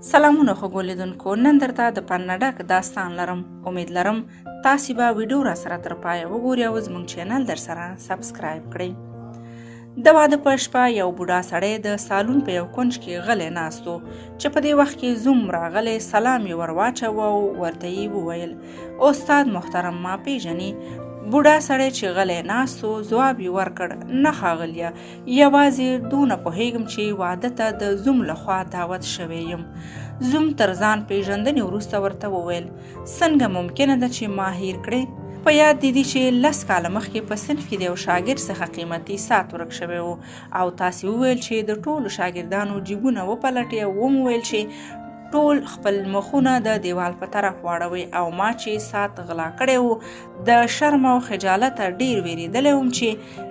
سلامونه خوږو لیدونکو، نن درته د پند نه ډک داستان لرم. امید لرم تاسو به ویډیو را سره تر پایه وګورئ او زموږ چینل در سره سبسکرایب کړئ. د واده په شپه یو بوډا سړی د سالون په یو کنج کې غلی ناست و چې په دې وخت کې زوم راغلی، سلام یې ور واچوه او ورته یې وویل: استاد محترم، ما پیژني؟ بوډا سړی چې غلی ناست و ځواب یې ورکړ: نه ښاغلیه، یوازې دونه پوهېږم چې واده ته د زوم له خوا دعوت شوی یم. زوم تر ځان پېژندنې وروسته ورته وویل: څنګه ممکنه ده چې ما هیر کړې؟ په یاد دې دي چې 10 کاله مخکې په صنف کې د یو شاګرد څخه قیمتي ساعت ورک شوی و او تاسې وویل چې د ټولو شاګردانو جیبونه وپلټي او ومو ویل چې ټول خپل مخونه د دیوال په طرف واړوي، او ما چې ساعت غلا کړی و د شرم او خجالته ډیر ویریدلی وم چې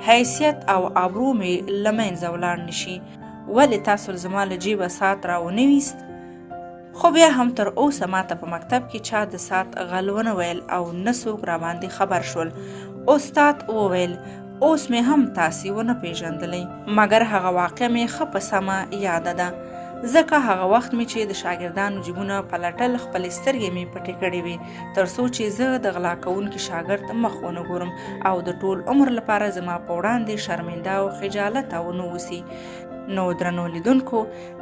حیثیت او آبرو مې له منځه ولاړ نشي. ولې تاسو زما له جیبه ساعت راونه ویست؟ خو بیا هم تر اوسه ماته په مکتب کې چا د ساعت غل ونه ویل او نه څوک راباندې خبر شول. استاد وویل: اوس مې هم تاسې ونه پیژندلئ، مګر هغه واقع مې ښه په سمه یاده ده، ځکه هغه وخت مې چې د شاګردانو جیبونه پلټل خپلې سترګې مې پټې کړې وې تر څو چې زه د غلا کوونکي شاګرد مخ ونه ګورم او د ټول عمر لپاره زما په وړاندې شرمنده او خجالته ونه اوسي. نو درنو لیدونکو،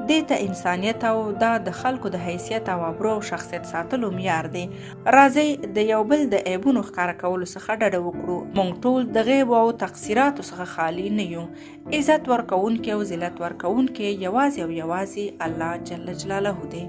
دې ته انسانیت او دا د خلکو د حیثیت او ابرو او شخصیت ساتلو معیار دی. راځئ د یو بل د عیبونو ښکاره کولو څخه ډډه وکړو. موږ ټول د غیبو او تقصیراتو څخه خالي نه یو. عزت ورکوونکی او ذلت ورکوونکی یوازې او یوازې الله جل جلاله دی.